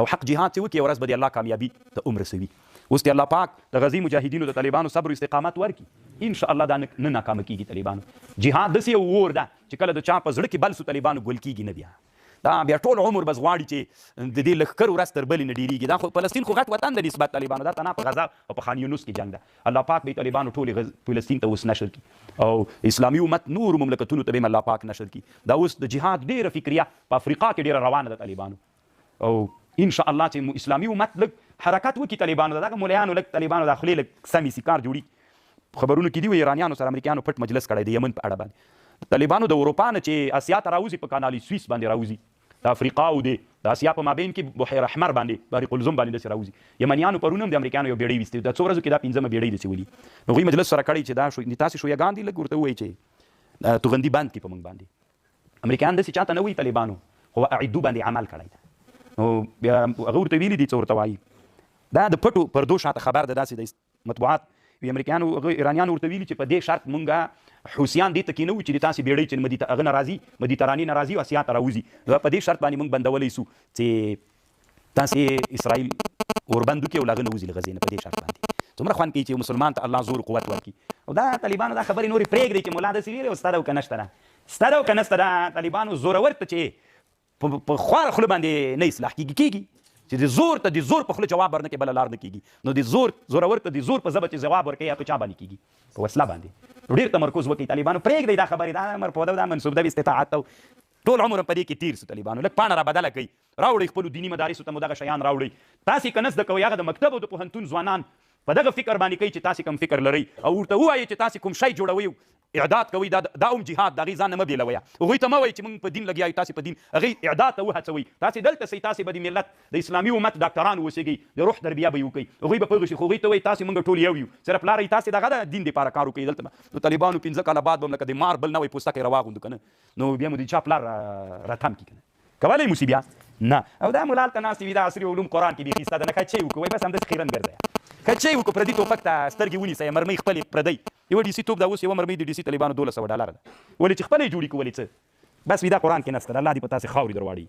او حق جهاد چې وکړي یوه ورځ به دې الله کامیابي ته هم رسوي. اوس دې الله پاک د غزې مجاهدینو د طالبانو صبر او استقامت ورکړي ان شاء الله دا نه ناکامه کیږي. طالبانو جهاد داسې یو اور ده چې کله د چا په زړه کې بل سو طالبانو ګل کیږي نه، بیا دا بیا ټول عمر بس غواړي چې د دې لښکر ورځ تر بلې نه ډیریږي. دا خو فلسطین خو غټ وطن ده نسبت طالبانو، دا تنها په غزه او په خان یونس کې جنګ ده. الله پاک به طالبانو ټولې فلسطین ته اوس نشر کړي او اسلامي امت نورو مملکتونو ته به هم الله پاک نشر کړي. دا اوس د جهاد ډیره فکریه په افریقا کې ډیره روانه ده طالبانو، او ان شاء الله چې اسلامي امت لږ حرکت وکړي طالبانو دغه مولایانو لږ طالبانو د خولې لږ سمې سي کار جوړي. خبرونو کې دي وایي ایرانیانو سره امریکایانو پټ مجلس کړی د یمن په اړه باندې. طالبانو د اروپا نه چې اسیا ته راوځي په کانال سویس باندې راوځي، د افریقا او د اسیا په مابین کې بحیر احمر باندې بحر قلزم باندې داسې راوځي. یمنیانو پرون هم د امریکایانو یو بیړۍ ویستې، دا څو ورځو کې دا پنځمه بیړۍ داسې ولي. نو هغوی مجلس سره کړی چې دا شو تاسې شویګان دي، لږ ورته ووایي چې توغندي بند کړي په موږ باندې. امریکایان داسې چاته نه وایي طالبانو خو اعدو باندې عمل کړی ده. نو بیا هغه ورته ویلي دي څه ورته وایي، دا د پټو پردو شاته خبر ده داسې د مطبوعات وی. امریکایانو هغه ایرانیانو ورته ویلي چې په دې شرط مونږه حوثیان دې ته کینوو چې د تاسې بیړۍ چې هغه نه راځي مدیترانې نه راځي او اسیا ته راوځي، نو په دې شرط باندې مونږ بندولی سو چې تاسې اسرائیل اوربند وکړي او له هغه نه وځي له غزې نه. په دې شرط باندې څومره خوند کوي چې یو مسلمان ته الله زور قوت ورکړي. او دا طالبانو دا خبرې نورې پرېږدئ چې ملا داسې ویلي او سته ده او که نشته ده، سته ده او که نشته ده. طالبانو زورور ته چې په خواره خوله باندې نه اصلاح کېږي، کېږي چې د زور ته د زور په خوله جواب ورنه کړي بله لار نه کېږي. نو د زور زورور ته د زور په ژبه چې ځواب ورکوي په چا باندې کېږي؟ په وسله باندې. نو ډېر تمرکز وکړئ طالبانو، پرېږدئ دا خبرې، دا امر په دا منصوب ده استطاعت او ټول عمر په دې کې تیر سو. طالبانو لږ پاڼه را بدله کړئ، راوړئ خپلو دیني مدارسو ته مو دغه شیان راوړئ. تاسې که نه زده کوئ هغه د مکتب او د پوهنتون ځوانان په دغه فکر باندې کوي چې تاسې کوم فکر لرئ او ورته ووایئ چې تاسې کوم شی جوړوئ اعداد کوئ، دا دا هم جهاد د هغې ځان نه مه بېلوئ. هغوی ته مه وایئ چې موږ په دین لګیا یو تاسې په دین، هغوی اعداد ته وهڅوئ. تاسې دلته سئ، تاسې به د ملت د اسلامي امت ډاکټران واوسېږئ، د روح تربیه به یې وکړئ، هغوی به پوه شي. خو هغوی ته وایئ تاسې موږ ټول یو یو، صرف لاره یې تاسې دغه ده دین دپاره کار وکړئ. دلته به نو طالبانو 5 کاله بعد به هم لکه د مار بل نوی پوستکی راواغوندو که نه نو بیا مو د چا پلار راتم کړي که نه کولی مو سي بیا نه. او دا ملا هلته ناست وي دا عصري علوم قرآن کې بیخي سته ده نه، ښه چي وکړو وایي بس همداسې خیرن ګرځی، ښه چي وکړو پردي توپک ته سترګې ونیسئ مرمۍ خپلې پردۍ یوه ډي سي توپ دا اوس یوه مرمۍ د ډي سي طالبانو 1200 ډالره ده ولې چې خپله یې جوړي کړو ولې څه بس وي دا قرآن کې نسته ده. الله دې په تاسې خاورې درواړي.